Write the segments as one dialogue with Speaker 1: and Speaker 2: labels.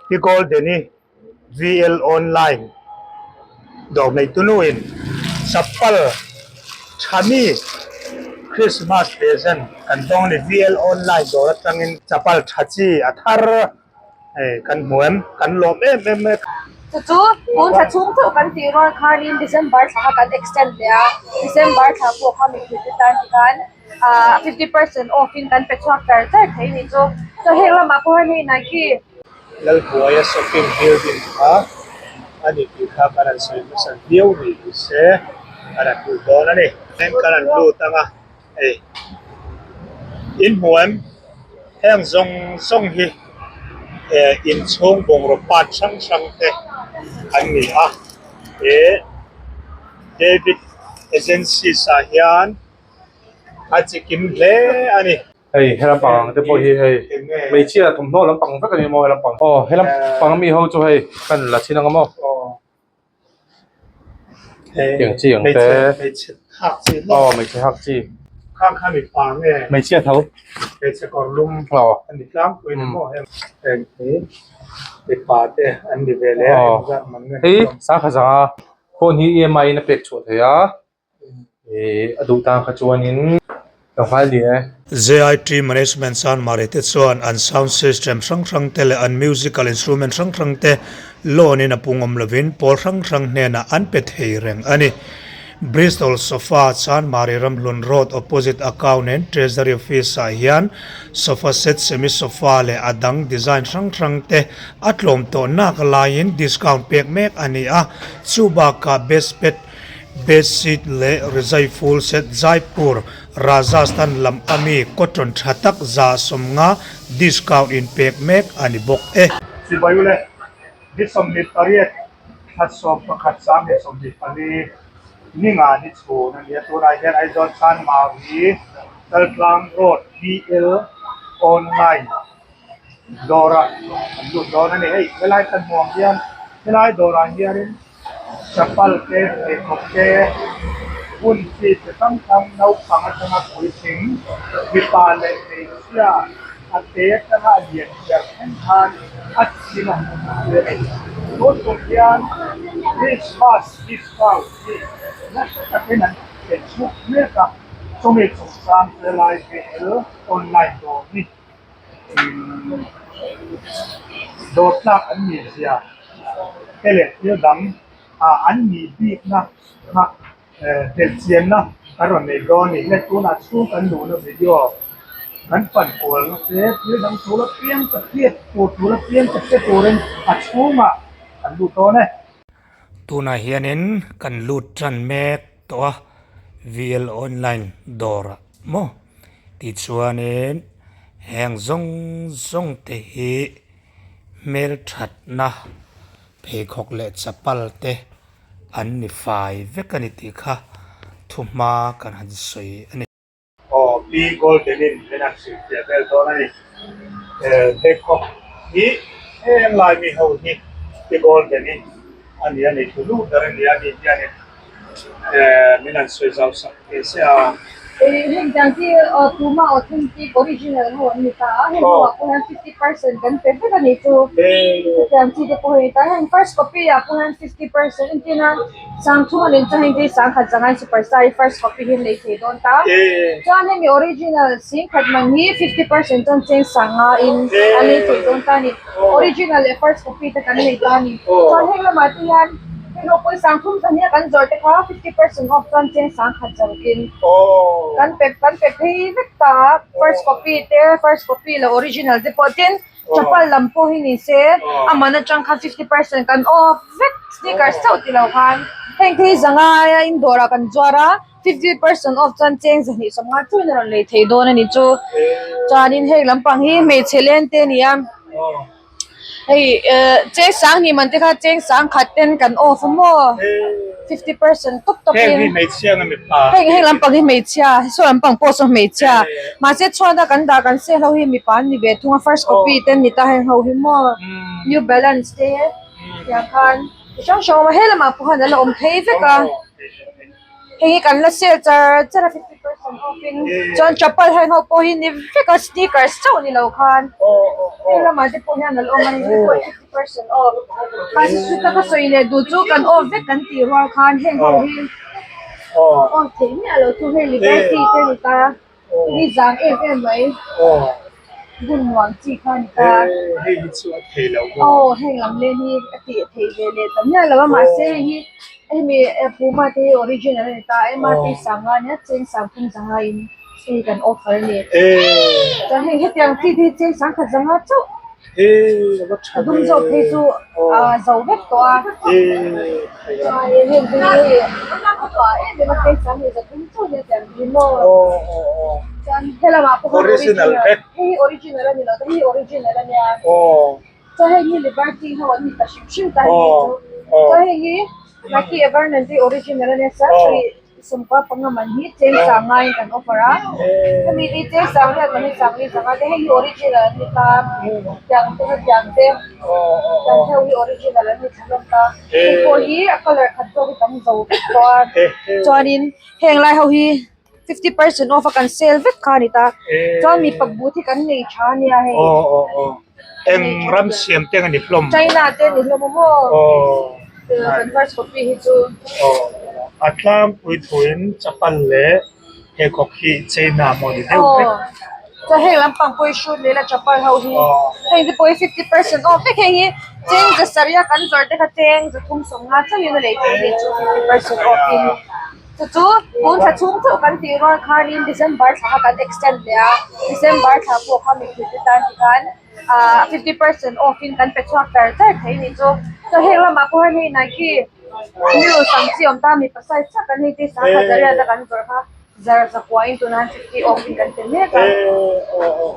Speaker 1: Pi Golden-i VL Online dawr neitu nuin chapal tha mi Christmas present kan dawng a ni. VL Online dawr atangin chapal tha chi a thar hei kan hmu em kan lawm em em mai.
Speaker 2: Chu chu tun thla chhung chauh kan tih rual khanin December thla kha kan extend leh a, December thla pawh kha mipui te tan tikhan ah 50 percent off in kan pe chhuak char char thei ni chu. Chuan heng lamah pawh hian hei Nike.
Speaker 1: Lalbuaia shopping building kha a ni tih kha kan han sawi hmasa viau ni ni se kan han lut dawn a ni. Heng kan han lut ang a hei in hmu em heng zawng zawng hi eh inchhung bungraw part hrang hrang te an ni a he David Agencies ah hian a chikim hle a ni.
Speaker 3: Hei he lampang te pawh hi hei hmeichhia thawmhnaw lampang vek a ni maw he lampang aw he lampang ami ho chu hei kan la chhin ang a maw tiang chi ang te aw hmeichhe hak chi hmeichhia tho aw aw hei sangha zanga phone hi EMI in a pek chhuah thei a. Ih a duh tan kha chuanin ka nghal ni e.
Speaker 1: JIT Management Chanmari te chuan an sound system hrang hrang te leh an musical instrument hrang hrang te loan in a pung awm lovin pawl hrang hrang hnenah an pe thei reng a ni. Bristol Sofa Chanmari Ramhlun Road opposite Account and Treasury Office ah hian sofa set, semi sofa leh a dang design hrang hrang te a tlawm tawh nak laiin discount pek mek a ni a, chubakah best pet Bedsheet leh rizai full set Jaipur, Rajasthan lam ami cotton tha tak 150 discount in pek mek a ni bawk e. Chibai ule, ni 28 thla 11 sang 24 ni nga ni chhun a ni a, tunah hian Aizawl Chanmari Chaltlang Road BL Online dawrah an lut dawn a ni. Hei helai kan hmuh ang hian helai dawrah hianin Chapal te, pheikhawk te, hun chi chi hrang hrang naupang atanga puitling, mipa leh hmeichhia a te atanga a lian ber thleng khan a chim a hmu a ni. Tun tum hian Christmas discount hi nasa takin an pe chhuak mek a, chumi chungchang chu helai VL online dawr hi. Dawr tlak an nih zia te leh thil dang ah an nih bikna kha belhchianna kan rawn nei dawn a ni. Hei tunah chhung kan luhna video kan pan kualna te thil dang tul apiang ka hriat tur tul apiang ka hre turin a chhungah kan lut dawn e.
Speaker 4: Tunah hianin kan lut tan mek tawh a VL online dawrah maw tichuanin heng zawng zawng te hi hmelthatna pheikhawk leh chapal te an ni fai vek a ni tih kha thuhma kan han sawi a ni.
Speaker 1: Aw Pi Golden-in min han hrilhfiah vel dawn a ni. Pheikhawk hi heng lai mi ho hi Pi Golden-i a ni a ni thu lut ber a ni a ni hianin min han sawi zau sak thei se a.
Speaker 2: Heng tiang khi Puma authentic original ho an ni ta a, heng ho ah pawh hian 50% kan pe vek a ni chu. Hetiang chi te pawh hi ta heng first copy ah pawh hian 50% entir a. Sangthum a nen chuan heng te hi sangkhat zangai super star hi first copy hi an nei thei dawn ta. Chuan hemi original singkhat man hi 50% chuan cheng sanga in an nei thei dawn ta a ni. Original leh first copy te kan nei ta a ni. Chuan heng lamah te hian heng ho pawh hi sangthum zan hi a kan zawrh te kha 50% off chuan cheng sangkhat zarukin kan pe kan pe phei vek ta a. First copy te first copy leh original te pawh tin Chapal lam pawh hi ni se a man atang khan 50% kan off vek sneakers chauh ti lo khan heng te hi zangai a in dawrah kan zuar a 50% off chuan cheng zahnih sawmnga chuan a rawn lei thei dawn a ni chu chuanin heng lampang hi hmeichhe len te a ni a hei eh cheng sang hnih man te kha cheng sang khat ten kan off a maw 50% tawp tawp in heng heng lampang hi hmeichhia saw lampang pawh saw hmeichhia mahse chhuat a kan dah kan seh ho hi mipa an ni ve thung a first copy te an ni ta heng ho hi maw new balance te tiang khan chi hrang hrang a awm a he lamah pawh hian an la awm phei vek a. Hei hi kan la sale char char a 50% off in chuan chapal heng ho pawh hi ni vek a sneakers chauh ni lo khan heng lamah te pawh hian a la awm a ni hei pawh hi 50% off mahse chuta ka sawi leh duh chu kan off vek kan tih rual khan heng ho hi off theih miah lo chu hei liberty te ni ta. Ni zang em em mai. Bun nuam chi kha a ni ta.
Speaker 1: Hei hi chu a thei lo maw?
Speaker 2: Aw heng lam len hi a tih theih ve leh ta miah lo a mahse hei hi hemi Puma te hi original a ni ta MRP sanga ania cheng sang phung zanga in hei kan offer a ni. Chuan hei hetiang chi te hi cheng sang khat zanga chauh. A dum zawk phei chu a zo vek tawh a chuanin heng te hi hei a pa em em a cheng sang hei zathum chauh nia tiang hi maw chuan helamah pawh khan original hei hi original a ni lo hei hi original a nia chuan heng hi liberty ho an ni ta hrim hrim ta hei chu chuan heng hi Nike Everland hi original a nia saree Sawmkua panga man hi cheng sang ngaiin kan offer a, hemi hi cheng sang riat man hi sang li sanga te hei hi original an ni ta, tiang te hetiang te tiang ho hi original an ni thla hlawm ta, hei pawh hi a colour khat zawk hi tam zo vek tawh a, chuanin heng lai ho hi fifty percent off a kan sale vek kha a ni ta, chuan mipa boot hi kan nei tha a nia hei.
Speaker 1: Eng ram siam te ang a ni hlawm?
Speaker 2: China te a ni hlawm a maw? Kan first copy hi chu.
Speaker 1: A tlangpui thuin chapal leh pheikhawk hi China maw ni deuh vek.
Speaker 2: Chuan heng lampang pawh hi shoe leh la chapal ho hi heng te pawh hi 50% off vek heng hi cheng za sarih a kan zawrh te kha cheng za thum sawmnga chauhin a lei theih a ni chu 50% off in. Chu chu tun thla chhung chauh kan tih rual khanin December thla kha kan extend leh a, December thla pawh kha mipui te tan tikhan ahh 50% off in kan pe chhuak char char thei a nih chu. Chuan heng lamah pawh hian hei Nike news ang chi awm ta mipa size chiah kan hei te sangha zariat a kan zawrh kha zar zakua in tunah hian 50 off in kan pe mek a.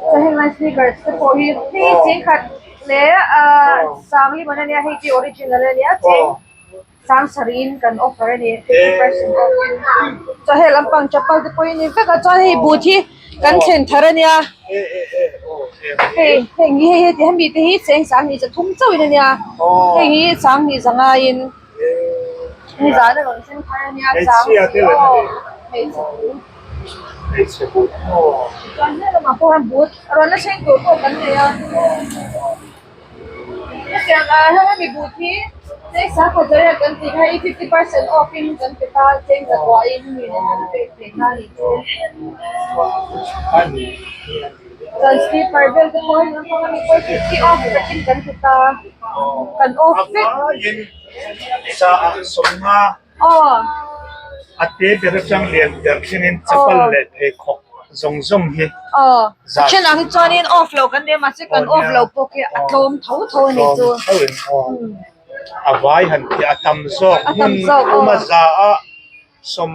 Speaker 2: Chuan heng lai sneakers te pawh hi hei chengkhat leh ahh sangli man a nia hei te original a nia cheng. Sang sarih in kan offer a ni 50% off in chuan hei lampang chapal te pawh hi a ni vek a chuan hei boot hi kan thlen thar a nia hei heng hi hei hemi te hi cheng sanghnih za thum chauh in a nia heng hi sanghnih za ngaiin nizan a rawn thleng thar a nia aw hmeichhe boot chuan he lamah pawh hian boot a rawn la thleng tur pawh kan nei a. Hetiang ah hian hemi boot hi cheng sangkhat zariat kan tih kha hi 50% off in kan pe ta cheng zakua in mi nen an pek thei ta a nih chu. Chuan slipper vel te pawh hei lampang ami pawh hi 50 off vekin kan pe ta kan off vek. Aw.
Speaker 1: A te ber atang lian ber thlengin chapal leh pheikhawk zawng zawng hi
Speaker 2: Aw. A then ang hi chuanin off lo kan nei a mahse kan off lo pawh khi a tlawm tho tho a ni chu.
Speaker 1: Tho in aw. A vai han tih a tam zawk hmun puma za a sawm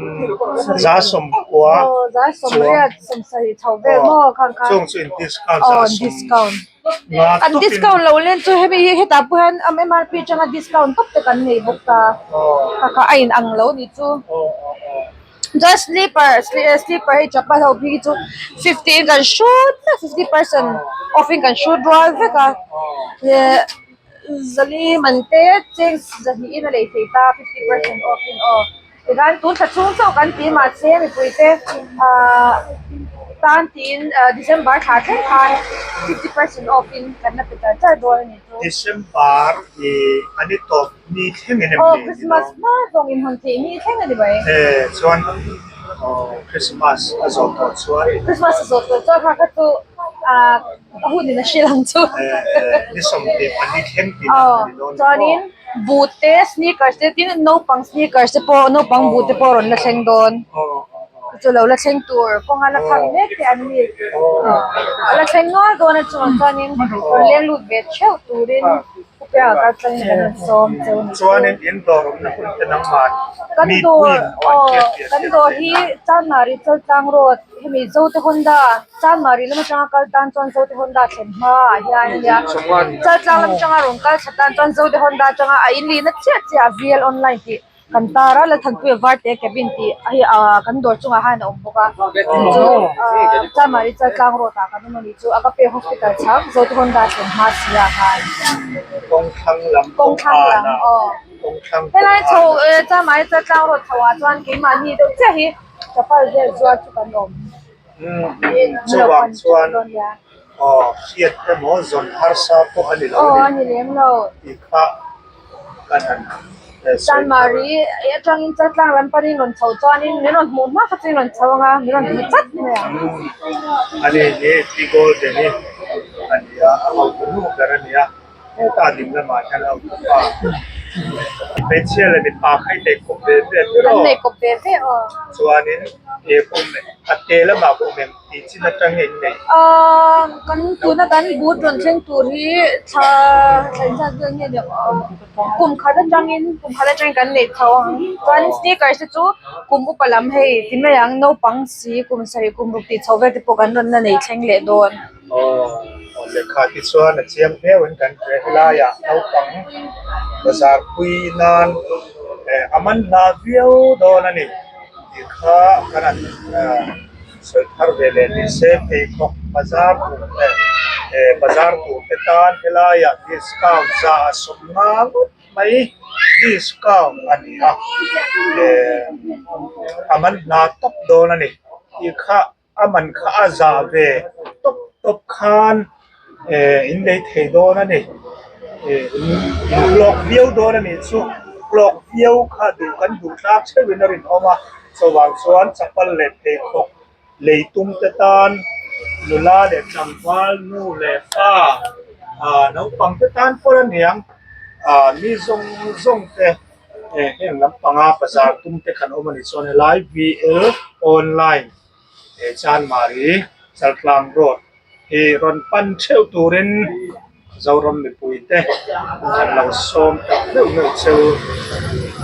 Speaker 1: za sawmkua
Speaker 2: Aw za sawmriat sawmsarih chho vel maw khang khan.
Speaker 1: Chung chu in discount za sawm.
Speaker 2: An discount lo len chu hemi hi hetah pawh hian a MRP atanga discount tawp te kan nei bawk ta kha kha a in ang lo ni chu chuan slipper slipper hei chapal ho phei hi chu 50 in kan hrut vek 50% off in kan hrut rual vek a leh zali man te cheng zahnih in a lei thei ta 50% off in aw. Tikhan tun thla chhung chauh kan ti mahse mipui te ahh tan tiin December thla thleng khan 50% off in kan la pe char char dawn a ni chu.
Speaker 1: December hi a ni tawp ni thleng in em ni?
Speaker 2: Aw Christmas hma zawng in hawn theih ni thleng a ni mai.
Speaker 1: E chuan aw Christmas a zawh tawh chuan.
Speaker 2: Christmas a zawh tawh chuan kha kha chu ahh a hun in a hrilh ang chu.
Speaker 1: E ni 24 thleng tih na a ni dawn ni maw?
Speaker 2: Chuanin boot te sneakers te tin naupang sneakers te pawh naupang boot te pawh a rawn la thleng dawn chu lo la thleng tur kawnga la phak mek te an ni a la thleng nual dawn a chungah chuanin rawn leng lut ve theuh turin khawpia kal tlangin kan rawn sawm cheu a ni chu.
Speaker 1: Chuanin in dawr awmna hun te nangmah
Speaker 2: Kan dawr aw kan dawr hi Chanmari Chaltlang road hemi Zote Honda Chanmari lam atanga kal tan chuan Zote Honda thlen hma ah hian a nia Chaltlang lam atanga rawn kal thla tan chuan Zote Honda atanga a inlihna chiah chiah a VL online tih. Kan tar a Lalthanpuia Varte cabin tih hei ah kan dawr chungah khan a awm bawk a chu chu ah Chanmari Chaltlang road ah kan awm a nih chu Agape hospital chhak Zote Honda thlen hma si ah khan
Speaker 1: Kawngthlang lam
Speaker 2: kawngthlang lam aw helai chho eh Chanmari Chaltlang road chho ah chuan keimahni deuh chiah hi chapal vel zuar chu kan awm.
Speaker 1: Chuvang chuan aw hriat emaw zawn harsa pawh a ni lo
Speaker 2: a ni lem lo
Speaker 1: tih kha kan han
Speaker 2: Chanmari atangin Chaltlang lam panin rawn chho chuanin min rawn hmuh hma kha chu in rawn chho ang a min rawn hmu chat mai ang.
Speaker 1: Ani hi Pi Golden hi a ni a, a hotu nu ber a ni a. Hetah ding lamah hian a upa hmeichhia leh mipa kha i nei kawp ve ve tir aw.
Speaker 2: Kan nei kawp ve ve aw.
Speaker 1: Chuanin he kum a te lamah kum eng tih chin atang nge in nei?
Speaker 2: Aaa kan tuna kan boot rawn thleng tur hi thla thla inzat vel nge ni aw kum khat atangin kum khat atangin kan nei tho ang chuan sneakers te chu kum upa lam hei ti mai ang naupang si kum sarih kum ruk tih chho vel te pawh kan rawn la nei thleng leh dawn.
Speaker 1: Aw lehkha te chuan a chiang viau in kan hria helaiah naupang bazar pui nan eh a man hla viau dawn a ni tih kha kan han sawi thar ve leh ni se pheikhawk bazar tur leh eh bazar tur te tan helaiah discount za a sawm nga ngawt mai discount a ni a eh a man hla tawp dawn a ni tih kha. A man kha a zah ve tawp tawp khan eh in lei thei dawn a ni eh in hlawk viau dawn a nih chu hlawk viau kha duh kan duh tlak theuh in a rinawm a chuvang chuan chapal leh pheikhawk lei tum te tan nula leh tlangval nu leh pa ah naupang te tan pawh a niang ah mi zawng zawng te. Heng lampanga bazar tum te khan awm a nih chuan helai VL online eh Chanmari Chaltlang road hi rawn pan theuh turin Zoram mipui te an lo sawm tak meuh meuh cheu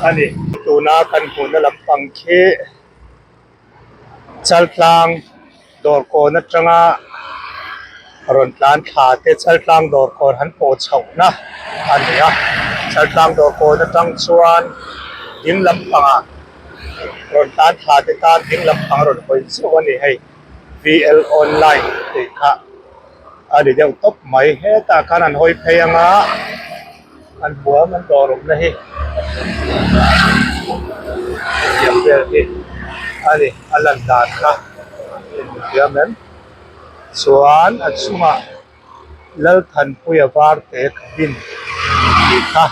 Speaker 1: a ni. Tuna kan hmuhna lampang khi Chaltlang dawr kawn atanga rawn tlan thla te Chaltlang dawr kawn han pawh chhohna a ni a Chaltlang dawr kawn atang chuan ding lampangah rawn tlan thla te tan ding lampang rawn hawi zeuh a ni hei V_L online tih kha a ni deuh tawp mai hetah khan an hawi phei anga an huam an dawr awmna hi hetiang vel hi a ni a lan dan kha engthiam em chuan a chungah Lalthanpuia Varte cabin tih kha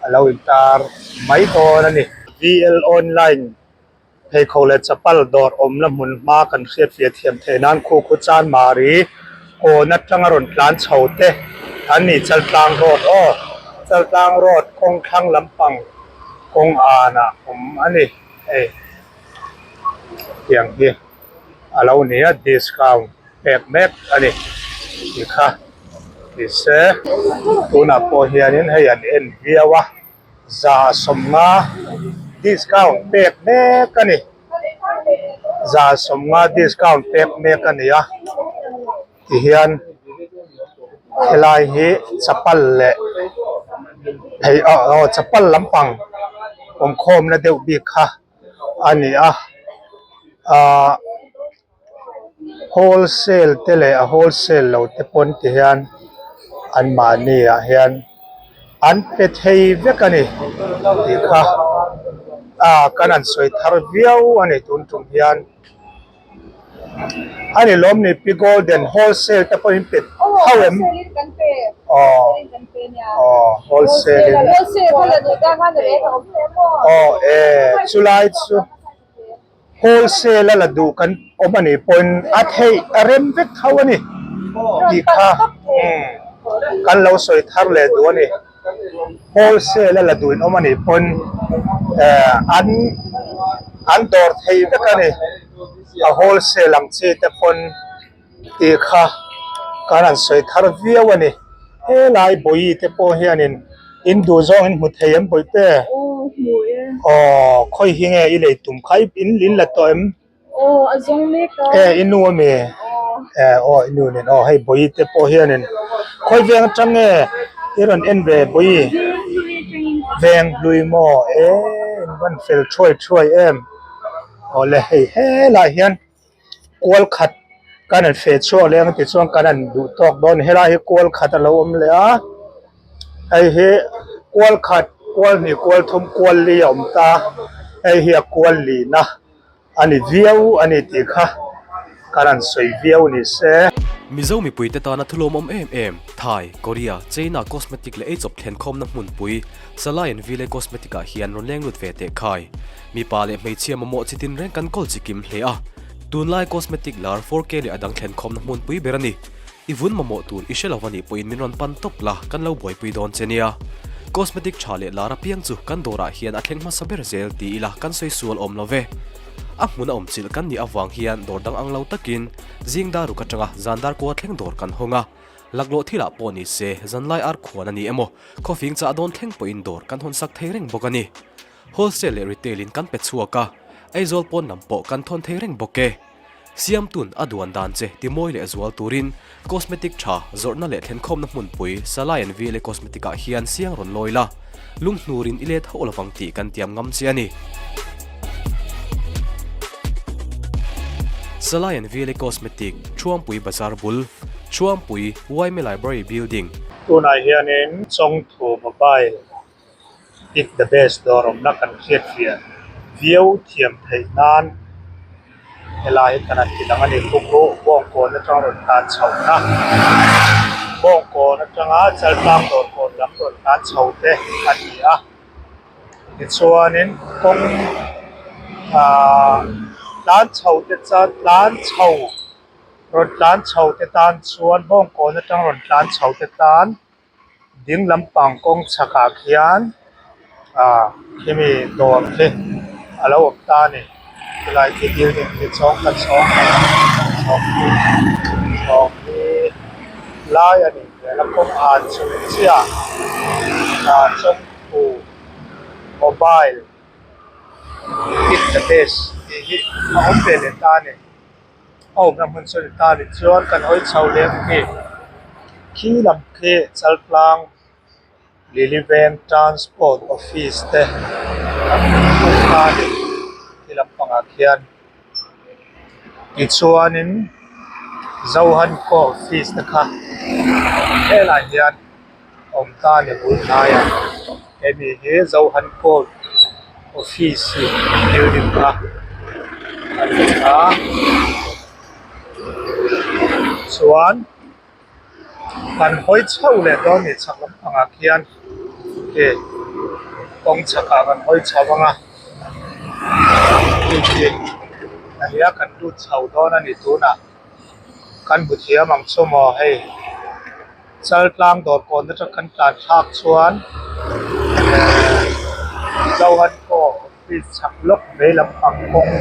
Speaker 1: a lo intar mai dawn a ni. VL online Pheikhawk leh chapal dawr awmna hmun hma kan hriatfiah thiam theih nan khu khu Chanmari kawn atanga rawn tlan chho te an ni Chaltlang road aw Chaltlang road kawng thlang lampang kawng anah awm a ni hei tiang hi a lo ni a discount pek mek a ni tih kha ni se tunah pawh hianin hei an en viau a. 150 discount pek mek a ni 150 discount pek mek a ni a tihian helai hi chapal leh phei ah aw chapal lampang awmkhawmna deuh bik kha a ni a ahh wholesale te leh a wholesale lo te pawn ti hian an mahni ah hian an pe thei vek a ni tih kha ah kan han sawi thar viau a ni tun tum hian a ni lawm ni pi golden wholesale te pawhin pe tho em aw aw wholesale in aw e chulai chu. Wholesale a la duh kan awm a nih pawhin a theih a rem vek tho a ni tih kha kan lo sawi thar leh duh a ni. Wholesale a la duh in awm a nih pawhin an an dawr thei vek a ni. A wholesale ang chi te pawn tih kha kan han sawi thar viau a ni. Helai bawi te pawh hianin in duh zawng in hmu thei em bawihte? Aw khawi hi nge i lei tum kha i in in la tawh em? E i nu ami? E aw i nu nen aw hei bawi te pawh hianin khawi veng atang nge i rawn en ve bawi? Veng hlui maw e. van fel thuai thuai em awle hei helai hian kual khat kan han feh chhuak leh ang tichuan kan han duh tawk dawn a ni helai hi kual khat a lo awm leh a hei hi kual khat kual hnih kual thum kual li a awm ta hei hi a kual lihna a ni viau a ni tih kha kan han sawi viau ni se.
Speaker 5: Mizo mipuite tana thulawmawm em em, Thai, Korea, China cosmetic leh eichawp thlenkhawmna hmunpui, Salai and Vile Cosmetic ah hian rawn leng lut ve teh khai. Mipa leh hmeichhia mamawh chi tin reng kan kawl chi kim hle a. Tunlai cosmetic lar 4K leh a dang thlenkhawmna hmunpui ber a ni. I vun mamawh tur i hre lo a nih pawhin min rawn pan tawp la, kan lo buaipui dawn che nia. Cosmetic tha leh lar apiang chu kan dawrah hian a thleng hmasa ber zel ti ila kan sawi sual awm lo ve. A hmun a awm chilh kan nih avang hian dawr dang ang lo takin zing dar ruk atanga zan dar kua thleng dawr kan hawng a. Laklawh thilah pawh ni se zanlai ar khuan a ni emaw khawfing chah dawn thleng pawhin dawr kan hawn sak thei reng bawk a ni. Wholesale leh retail in kan pe chhuak a, Aizawl pawn lam pawh kan thawn thei reng bawk e. Siamtun a duan dan che timawi leh zual turin cosmetic tha zawrhna leh thlenkhawmna hmunpui Salai and VLA Cosmetic ah hian siang rawn lawi la, lunghnurin i let hauh lovang tih kan tiam ngam che a ni. Salai and VLA Cosmetic, Thuampui Bazar bul, Thuampui, YMA Library Building.
Speaker 1: Tunah hianin Chawngthu Mobile Pick the best dawr awmna kan hriat fiah viau thiam theih nan helai hi kan han ti lang a ni. Kukru bawngkawn atang rawn tlan chhohna bawngkawn atanga chaltlang dawr kawn lam rawn tlan chho te a ni a tichuanin kawng ahh tlan chho te chuan tlan chho rawn tlan chho te tan chuan bawngkawn atang rawn tlan chho te tan. Ding lampang kawng chhakah khian ah khimi dawr khi a lo awm ta a ni chulai khi building khi chhawng khat chhawng chhawng hi chhawng hi lai a nih hmel a kawng an chung chiah ah chawngthu mobile pick the best tih hi a awm ve leh ta a ni. A awmna hmun chu a ni ta a ni chuan kan hawi chho leh ang khi khi lam khi Chaltlang Lily Veng Transport Office te kan hmu ta a ni khi lampangah khian tichuanin Zohankaw Office te kha helaiah hian a awm ta a ni bul hnaiah hemi hi Zohankaw office hi building kha a ni a chuan kan hawi chho leh dawn a ni chhak lampangah khian khi kawng chhakah kan hawi chho ang a khi khi a nia kan lut chho dawn a ni tunah kan hmu thiam ang chu maw hei. Chaltlang dawr kawn atang kan tlan thlak chuan ehh Zohankaw office chhak lawk vei lampang kawng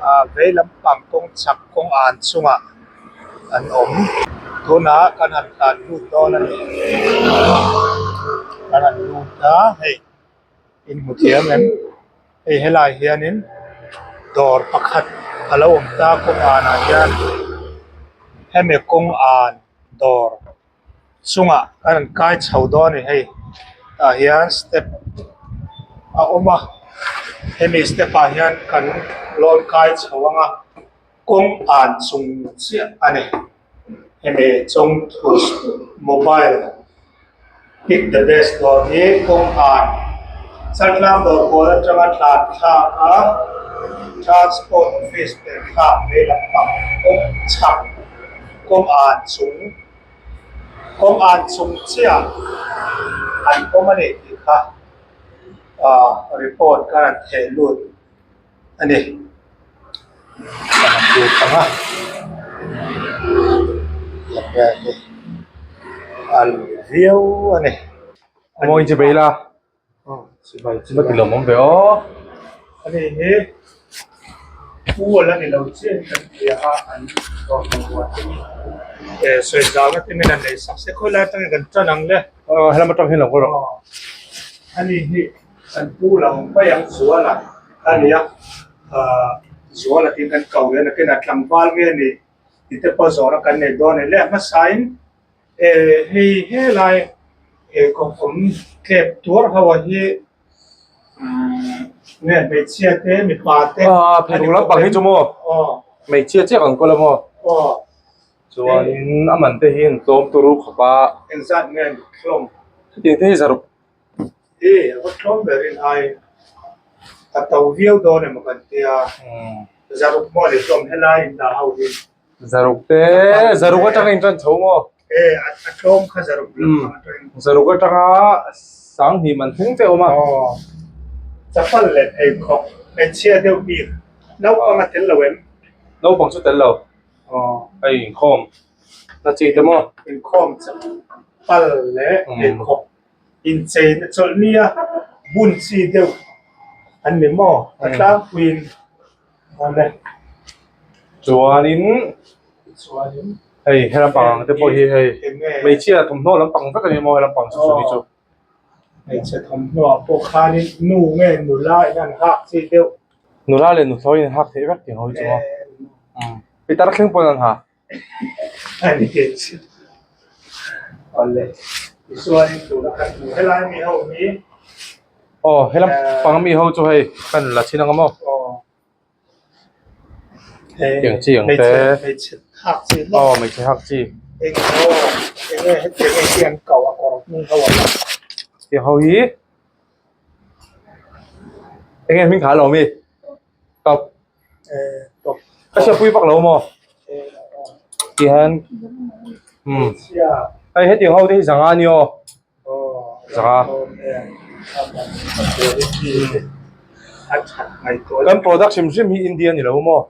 Speaker 1: ah vei lampang kawng chhak kawng an chungah an awm tunah kan han tlan lut dawn a ni kan han lut a hei. In hmu thiam em? Hei helai hianin dawr pakhat a lo awm ta kawng anah hian hemi kawng an dawr chungah kan rawn kai chho dawn a ni hei tah hian step a awm a hemi step ah hian kan lawn kai chho ang a kawng an chung chiah a ni. Hemi chawngthu mobile pick the best dawr hi kawng an Chaltlang dawr pawl atanga tlan thlak a transport office per thlak vei lampang kawng chhak kawng an chung kawng an chung chiah an awm a ni tih kha ah report ka rawn theh lut. a ni tur panga lam vel hi a lui viau a ni.
Speaker 3: Mawi chi bai la va ti lawm awm ve aw.
Speaker 1: Ani hi pool a ni lo chiah in kan hria a an rawn ruat hi sawi zau na te min han nei sak se khawi lai atangin kan tan ang le.
Speaker 3: Helam atang hian lo kal rawh.
Speaker 1: Ani hi. Kan pu lo mai ang Zuala a ni a, ahh Zuala tih kan ko hian a kena tlangval nge ni tih te pawh zawhna kan nei dawn a ni. Le a hmasain eh hei helai eh kawng awm tlep tuar ho ah hi Nge hmeichhia te mipa te.
Speaker 3: A pheikhawk lampang hi chu maw hmeichhia chiah kan kawl a maw. Chuanin a man te hi an tlawm turu khawp a.
Speaker 1: Engzat nge an tlawm?
Speaker 3: Chutiang te hi zaruk.
Speaker 1: E a va tlawm berin ai a to viau dawn emaw kan tia. Zaruk maw le tlawm helai in dah ho hi.
Speaker 3: Zaruk te zaruk atanga in tan chho maw?
Speaker 1: E a tlawm kha zaruk lam atangin.
Speaker 3: Zaruk atanga sanghnih man thleng che awm a.
Speaker 1: Chapal leh pheikhawk hmeichhia deuh bik naupang a tel lo em?
Speaker 3: Naupang chu tel lo. Hei inkhawm na chi te maw?
Speaker 1: Inkhawm chapal leh pheikhawk incheina chawlh nia bun chi deuh an ni maw? A tlangpuiin awle.
Speaker 3: Chuanin hei he lampang te pawh hi hei hmeichhia thawmhnaw lampang vek a ni maw he lampang chu chu ni chu.
Speaker 1: Hmeichhe thawmhnaw ah pawh khanin nu nge nula in an hak chi deuh.
Speaker 3: Nula leh nuthlawi in an hak theih vek tih ang ho hi chu maw? Pitar thleng pawhin an ha.
Speaker 1: A ni chu. Awle tichuanin tuna kan hmuh helai mi ho hi.
Speaker 3: Aw helam pang mi ho chu hei kan la chhin ang a maw?
Speaker 1: Aw.
Speaker 3: Tiang chi ang te.
Speaker 1: Hmeichhe hak chi.
Speaker 3: Aw hmeichhe hak chi.
Speaker 1: Eng aw enge hetiang nge hi an kau a kawr hnung ho ang a.
Speaker 3: Tiang ho hi enge hming kha a lo mi? Top. Ka hriatpui vak lo maw? Tihian umm hei hetiang ho te hi zanga a ni aw zanga kan product hrim hrim hi India a ni lo maw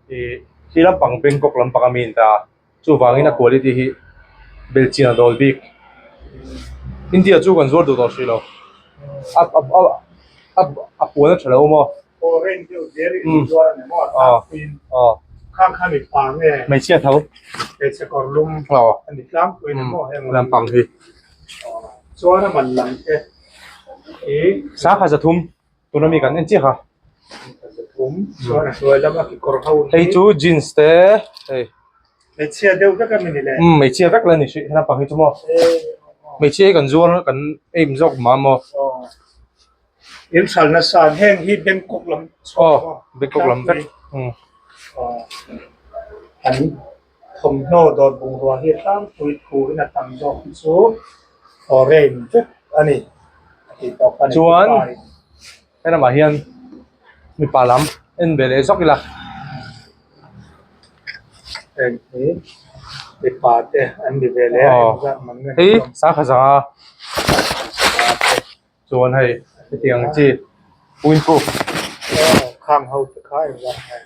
Speaker 3: ih khi lampang Bangkok lampang a mi an ta a chuvangin a quality hi belhchian a dawl bik India chu kan zuar duh tawh hrih lo a a a a puan a tha lo maw. Hmeichhia tho lampang hi sangha zathum tuna mi kan en chiah kha hei chu jeans te hei hmeichhia vek la ni hrih lampang hi chu maw hmeichhia hi kan zuar kan aim zawk mah maw.
Speaker 1: In hral nasa an heng hi Bangkok lam chhuak maw?
Speaker 3: Bangkok lam vek.
Speaker 1: An thawmhnaw dawr bungrua hi tlangpui thu in a tam zawk hi chu foreign vek a ni a tih tawp a ni.
Speaker 3: Chuan he lamah hian mipa lam en ve leh zawk ila.
Speaker 1: Heng hi mipa te an ni ve leh a engzat man nge.
Speaker 3: Hei sangha zanga. Chuan hei hetiang chi windproof
Speaker 1: Khang ho te kha engzat nge?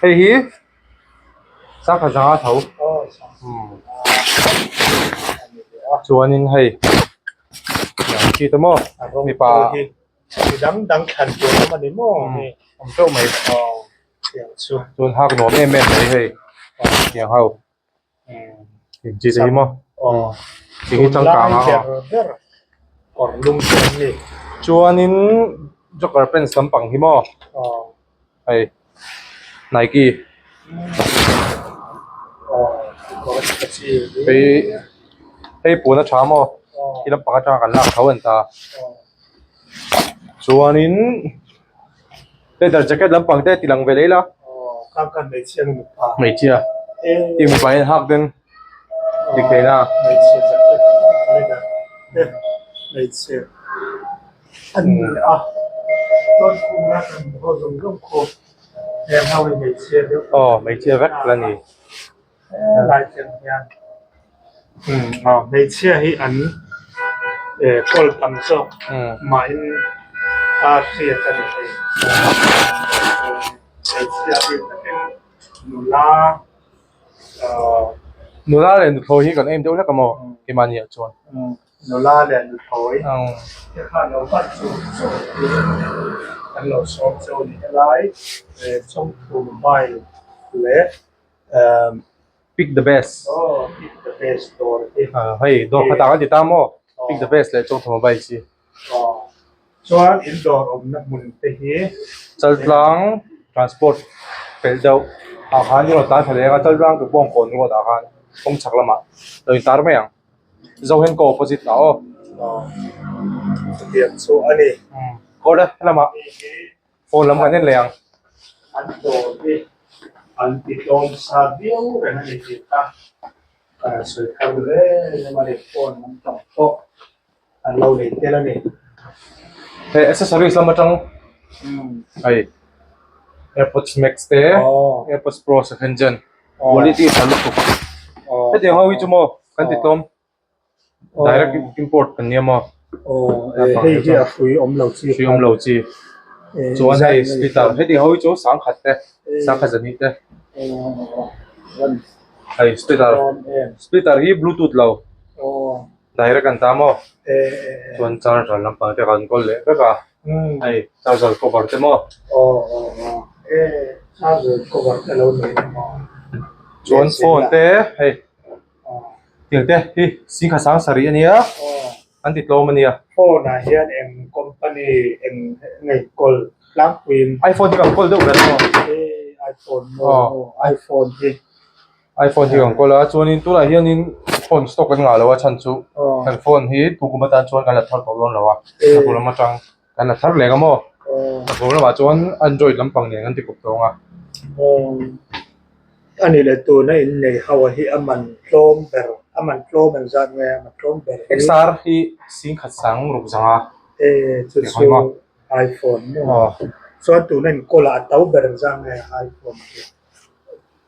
Speaker 3: Hei hi sangha zanga tho. Chuanin hei hetiang chi te maw mipa
Speaker 1: chi dang dang thlan tur awm a ni maw hei
Speaker 3: awm teuh mai chuan hak nuam em em mai hei hetiang ho. Chi che hi maw chi hi changkang a
Speaker 1: ber kawr lum te an ni
Speaker 3: chuanin joker pants lampang hi maw hei Nike hei hei pun a tha maw khi lampang atanga kan lak tho an ta chuanin leather jacket lampang te ti lang ve leh ila. Hmeichhia tih mipa hian hak den dik theihna aw hmeichhia vek la ni.
Speaker 1: Helai chen hian hmeichhia hi an kawl tam zawk mahin a hriat a ni thei. Hmeichhia bik takin nula
Speaker 3: Nula leh nuthlawi hi kan aim deuh hlek a maw keimahni ah chuan.
Speaker 1: Nula leh nuthlawi te kha lo vat chu chaw an lo sawm cheu a ni helai chawngthu mobile leh
Speaker 3: Pick the best.
Speaker 1: Aw pick the best dawr hi.
Speaker 3: Hei dawr khat ah kan ti ta maw pick the best leh chawngthu mobile chi.
Speaker 1: Aw chuan in dawr awmna hmun te hi.
Speaker 3: Chaltlang transport pelh deuh ah khan i rawn tan thla leng a Chaltlang tu Bawngkawn road ah khan kawng chhak lamah lo in tar mai ang. Zohenkaw opposite ah aw.
Speaker 1: Aw chutiang chu a ni.
Speaker 3: Awle helamah phone lam kan en leh ang.
Speaker 1: An dawr hi an ti tlawm sa viau reng a ni tih kha ka rawn sawi thar reng a ni. Phone lam pang pawh an lo nei tel a ni.
Speaker 3: Hei accessories lam atang hei airpods max te airpods pro second gen quality tha lutuk hetiang ho hi chu maw kan ti tlawm direct import kan nia maw
Speaker 1: hei hi a hrui awm lo chi
Speaker 3: hrui awm lo chi chuan hei splitter hetiang ho hi chu sangkhat te sangkhat zahnih te hei splitter splitter hi bluetooth lo. Direct an ta maw? Chuan charger lampang te kan kawl leh vek a, hei charger cover te maw? Chuan phone te hei tiang te hi singkhat sang sarih a nia an ti tlawm a nia.
Speaker 1: Phone ah hian eng company eng nge kawl tlangpuiin.
Speaker 3: iPhone hi kan kawl deuh ber maw?
Speaker 1: iPhone maw iPhone hi.
Speaker 3: iPhone hi kan kawl a chuanin tunah hianin phone stock kan ngah lo a chhan chu kan phone hi tukum atan chuan kan la thar tawh dawn lo a a bul lam atang kan la thar leh ang a maw a bul lamah chuan android lampang nen kan ti kawp tawng a.
Speaker 1: A ni leh tuna innei ho a hi a man tlawm ber a man tlawm ang zat nge a man tlawm ber hi.
Speaker 3: XR hi singkhat sang ruk zanga
Speaker 1: e chu chu iPhone maw chuan tuna inkawl ah a to ber ang zat nge iPhone hi.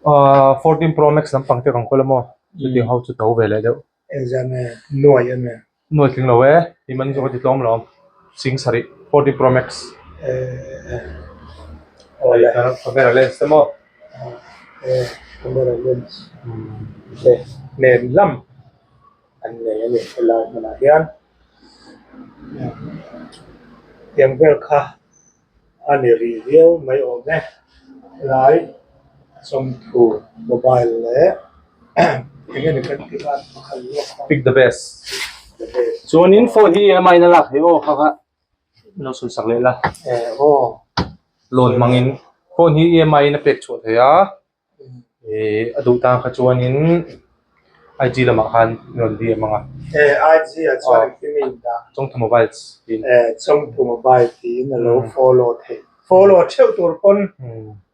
Speaker 3: Ahh 14 pro max lampang te kan kawl a maw chutiang ho chu to ve leh deuh.
Speaker 1: Engzah nge nuai a nge?
Speaker 3: Nuai tling lo e, i man zawk a ti tlawm lawm sing sarih 14 pro max.
Speaker 1: Eh awle.
Speaker 3: Camera lens te maw?
Speaker 1: Eh camera lens te nen lam an nei a ni helai hmunah hian tiang vel kha. A ni rih viau mai awm e. Helai Chawngthu mobile leh eng nge ni kan tih khan pakhat lawk kha.
Speaker 3: Pick the best. Chuanin phone hi EMI in a lak theih aw kha kha lo sawi sak leh la.
Speaker 1: Eh aw.
Speaker 3: Loan hmangin phone hi EMI in a pek chhuah theih a. Ihh a duh tan kha chuanin IG lamah khan rawn DM ang a.
Speaker 1: Eh IG ah chuan engtin nge in dah?
Speaker 3: Chawngthu Mobiles tiin.
Speaker 1: Eh Chawngthu Mobile tiin a lo follow theih. Follow theuh tur pawn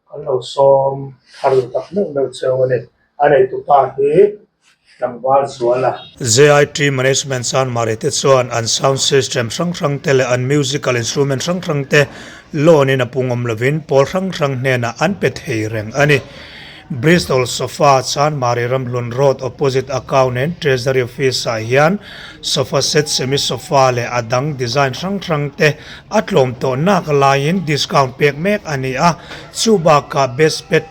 Speaker 1: kan lo sawm thar tak meuh meuh cheu a ni. A neitupa hi tlangval zual a.
Speaker 4: JIT Management Chanmari te chuan an sound system hrang hrang te leh an musical instrument hrang hrang te loan in a pung awm lovin pawl hrang hrang hnenah an pe thei reng a ni. Bristol Sofa Chanmari Ramhlun Road opposite Account and Treasury Office ah hian sofa set, semi sofa leh a dang design hrang hrang te a tlawm tawh nak laiin discount pek mek a ni a, chubakah best pet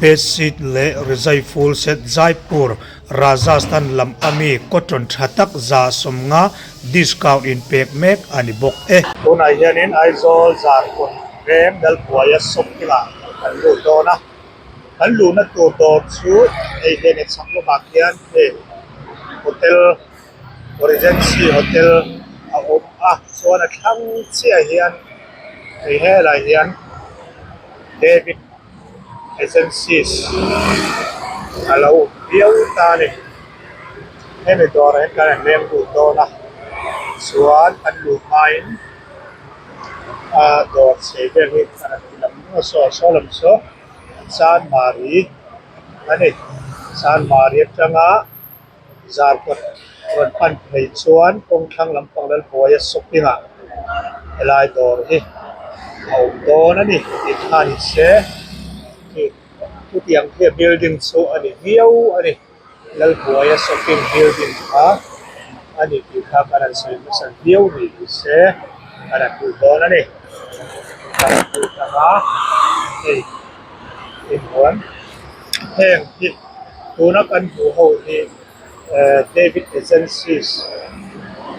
Speaker 4: Bedsheet leh rizai full set Jaipur, Rajasthan lam ami cotton tha tak 150 discount in pek mek a ni bawk e.
Speaker 1: Tunah hianin Aizawl Zarkawt veng Lalbuaia shopping ah kan lut dawn a, kan luhna tur dawr chu hei hian a chhak lawkah khian hei hotel Regency hotel a awm a chuan a thlang chiah hian hei helai hian David Agencies a lo awm viau ta a ni. Hemi dawrah hian kan han leng lut dawn a chuan kan luh hmain a dawr chei vel hi a rawn ti lam lam a saw saw lam saw Chanmari a ni. Chanmari atanga Zarkawt rawn pan phei chuan kawng thlang lampang Lalbuaia shopping ah helai dawr hi a awm dawn a ni tih kha ni se khi chutiang khi a building chu a ni viau a ni Lalbuaia shopping building kha a ni tih kha kan han sawi hmasa viau ni ni se kan han hmuh dawn a ni kan han hmuh tang a hei inhuan heng hi. Tuna kan hmuh ho hi David Agencies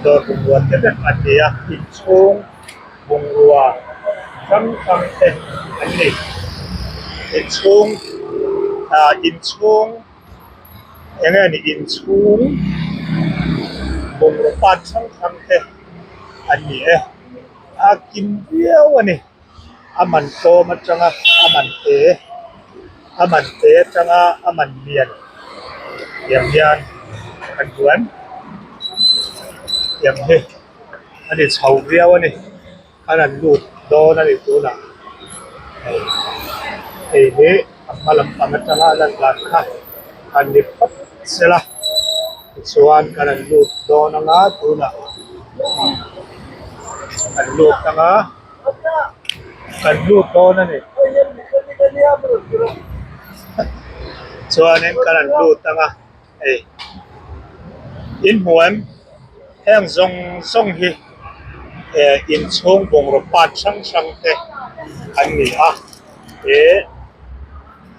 Speaker 1: dawr bungrua te vek an ni a, inchhung bungrua hrang hrang te an ni. Inchhung ah inchhung eng nge ni inchhung bungraw part hrang hrang te an ni e, a kim viau a ni. A man tlawm atanga a man te a man te atanga a man lian tiang hian kan hmu em tiang hi a ni chho viau a ni. Kan han lut dawn a ni tunah hei hei hi a hma lampang atanga a lan dan kha han ni phawt sela tichuan kan han lut dawn anga tunah kan lut anga kan lut dawn a ni chuanin kan han lut anga hei in hmu em heng zawng zawng hi eh inchhung bungraw part hrang hrang te an ni a he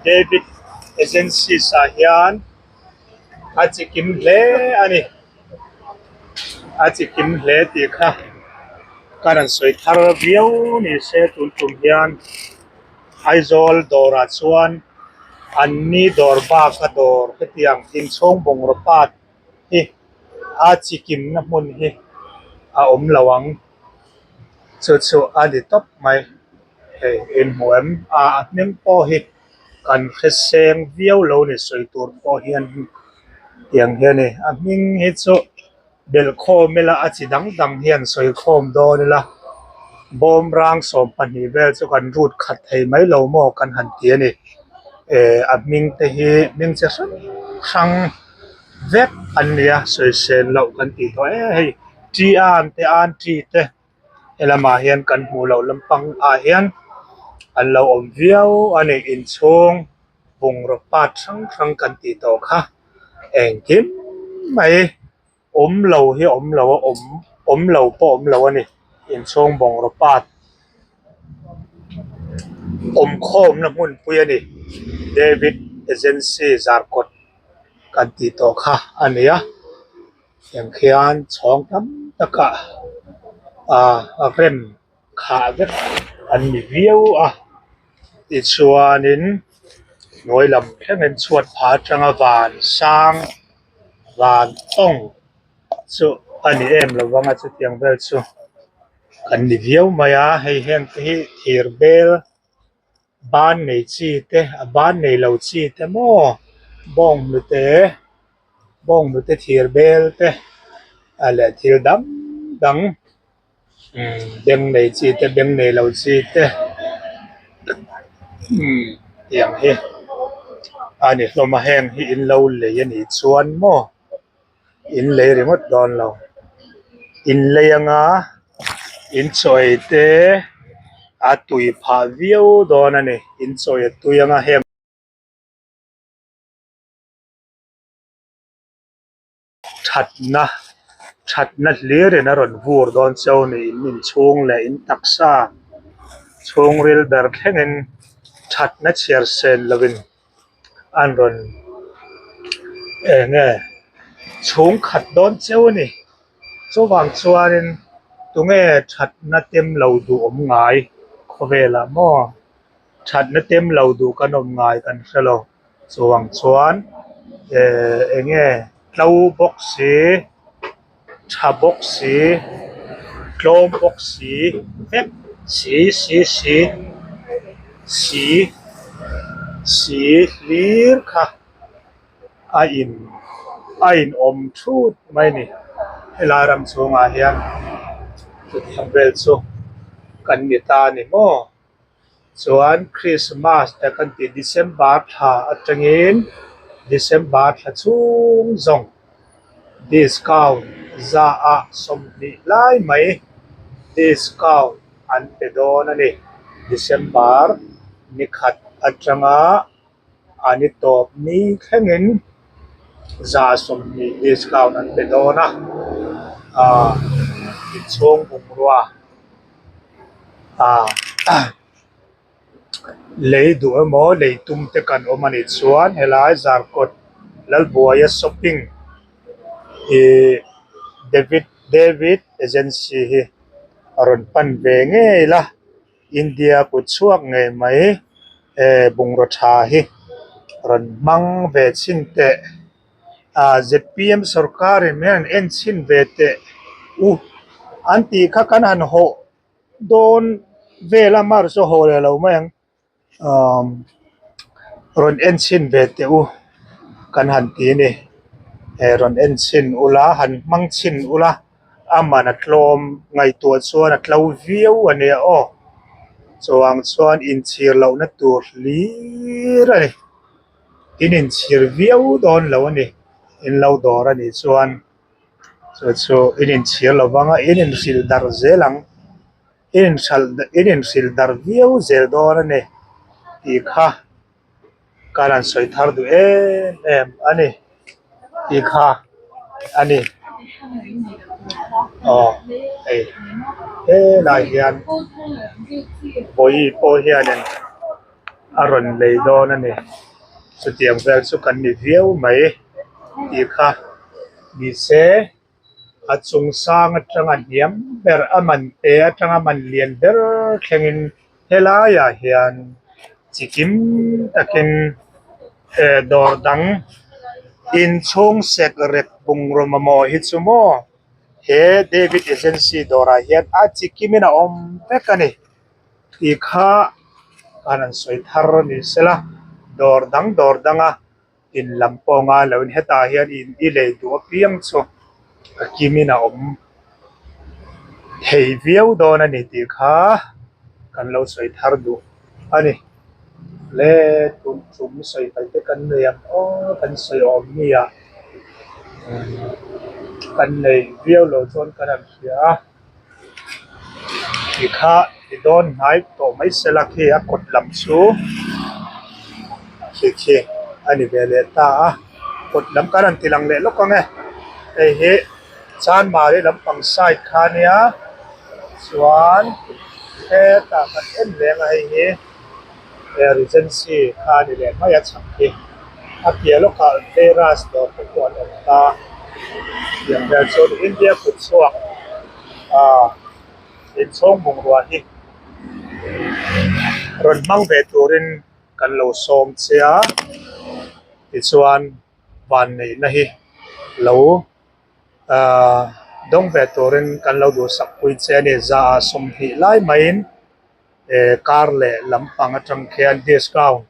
Speaker 1: David Agencies ah hian a chi kim hle a ni a chi kim hle tih kha ka rawn sawi thar viau ni se tun tum hian Aizawl dawrah chuan an ni dawr bak a dawr hetiang inchhung bungraw part hi a chi kimna hmun hi a awm lo ang chu chu a ni tawp mai hei inhmu em a a hming pawh hi kan hre seng viau lo ni sawi tur pawh hian tiang hi a ni a hming hi chu belh khawm ila a chi dang dang hian sawi khawm dawn ila bawmrang 12 vel chu kan rut khat thei mai lo maw kan han ti a ni eh a hming te hi hming chi hrang hrang vek an ni a sawisel loh kan tih tawh e hei T an te an T te helamah hian kan hmuh loh lampang ah hian an lo awm viau a ni inchhung bungraw part hrang hrang kan tih tawh kha engkim mai awm lo hi awm lo a awm awm lo pawh awm lo a ni inchhung bungraw part awm khawmna hmunpui a ni David Agency Zarkawt kan tih tawh kha a ni a tiang khian chhawng tam takah ah a rem khah vek an ni viau a tichuanin hnuai lam thlengin chhuat phah atanga van sang van tawng chu a ni em lo vang a chutiang vel chu kan ni viau mai a hei heng te hi thir bel ban nei chi te a ban nei lo chi te maw bawnghnute bawnghnute thir bel te a leh thil dang dang beng nei chi te beng nei lo chi te umm tiang hi a ni hlawm a heng hi in lo lei a nih chuan maw in lei ringawt dawn lo in lei anga in chawi te a tui phah viau dawn a ni in chawi a tui anga heng. Thatna thatna hlir in a rawn vur dawn cheu ni in inchhung leh in taksa chhungril ber thlengin thatna chhiar sen lovin an rawn eng nge chhung khat dawn cheu a ni chuvang chuanin tunge thatna tem lo duh awm ngai khawvelah maw thatna tem lo duh kan awm ngai kan hre lo. Chuang chuan eh eng nge tlo bawk si tha bawk si tlawm bawk si vek si si si si si hlir kha a in a in awm thut mai a ni helai ram chhungah hian chutiang vel chu kan ni ta a ni maw. Chuan Christmas te kan tih December thla atangin December thla chhung zawng discount za ah 20 lai mai discount an pe dawn a ni. December ni khat atanga a ni tawp ni thlengin za 20 discount an pe dawn a ah inchhung bungrua. Ah lei duh emaw lei tum te kan awm a nih chuan helai Zarkawt Lalbuaia shopping ihh David David agency hi a rawn pan ve ngei la India kut chhuak ngei mai eh bungraw tha hi rawn hmang ve chhin teh. Ah zpm sorkar in min han en chhin ve teh u an tih kha kan han hawh dawn vel a mar chu haw leh lo mai ang umm rawn en chhin ve teh u kan han ti a ni eh rawn en chhin ula han hmang chhin ula. A man a tlawm ngaihtuah chuan a tlo viau a nia aw. Chuang chuan inchhir lohna tur hlir a ni. In inchhir viau dawn lo a ni. In lo dawr a nih chuan chu chu in inchhir lo vang a, in inhrilh darh zel ang. In inhralh in inhrilh darh viau zel dawn a ni tih kha. Ka rawn sawi thar duh em em a ni tih kha a ni aw hei helai hian vawi pawh hianin a rawn lei dawn a ni chutiang vel chu kan ni viau mai tih kha ni se. A chung sang atanga hniam ber a man te atanga man lian ber thlengin helaiah hian chi kim takin eh dawr dang inchhung sek rep bungraw mamawh hi chu maw he David Agency dawrah hian a chi kimin a awm vek a ni tih kha an rawn sawi thar a ni sela dawr dang dawr danga. In lam pawh ngai loin hetah hian in i lei duh apiang chu a kimin a awm thei viau dawn a ni tih kha kan lo sawi thar duh a ni. Le tun tum sawi hmel te kan nei ang aw kan sawi awm mi ah kan nei viau lo chuan kan han hria a. Ti kha i dawn hnai tawh mai sela khi a kawt lam chu khi khi a ni ve leh ta a kawt lam kan han ti lang leh lawk ang e hei hi chanmari lampang side kha ania chuan hetah kan en reng a hei hi Regency kha a ni leh mai a chhak hi a piah lawkah Veras dawr te pawh an awm ta tiang vel chuan India kut chhuak ah inchhawng bungrua hi rawn hmang ve turin kan lo sawm che a tichuan vanneihna hi lo ah dawng ve turin kan lo duhsak pui che a ni za ah 20 lai maiin. Eh kar leh lampang atang khian discount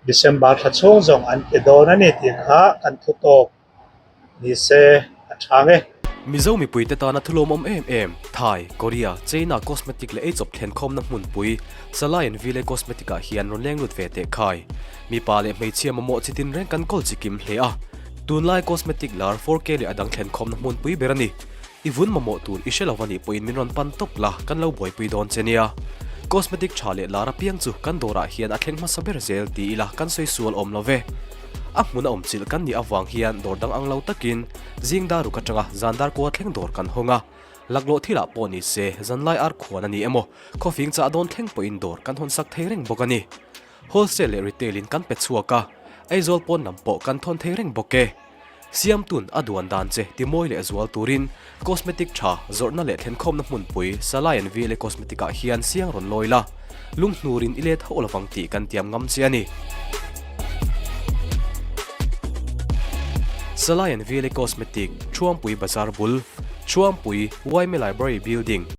Speaker 1: December thla chhung zawng an pe dawn a ni tih kha kan thu tawk ni se a tha nge.
Speaker 5: Mizo mipuite tana thulawmawm em em, Thai, Korea, China cosmetic leh eichawp thlenkhawmna hmunpui, Salai and Ville Cosmetic ah hian rawn leng lut ve teh khai. Mipa leh hmeichhia mamawh chi tin reng kan kawl chi kim hle a. Tunlai cosmetic lar 4K leh a dang thlenkhawmna hmunpui ber a ni. I vun mamawh tur i hre lo a nih pawhin min rawn pan tawp la, kan lo buaipui dawn che nia. Cosmetic tha leh lar apiang chu kan dawrah hian a thleng hmasa ber zel ti ila kan sawi sual awm lo ve. A hmun a awm chilh kan nih avang hian dawr dang ang lo takin zing dar ruk atanga zan dar kua thleng dawr kan hawng a. Laklawh thilah pawh ni se zanlai ar khuan a ni emaw khawfing chah dawn thleng pawhin dawr kan hawn sak thei reng bawk a ni. Wholesale leh retail in kan pe chhuak a, Aizawl pawn lam pawh kan thawn thei reng bawk e. Siamtun a duan dan che timawi leh zual turin cosmetic tha zawrhna leh thlenkhawmna hmunpui Salai and Vile Cosmetic ah hian siang rawn lawi la, lunghnurin i let hauh lovang tih kan tiam ngam che a ni. Salai and Vile Cosmetic, Thuampui Bazar bul, Thuampui, Yma Library Building.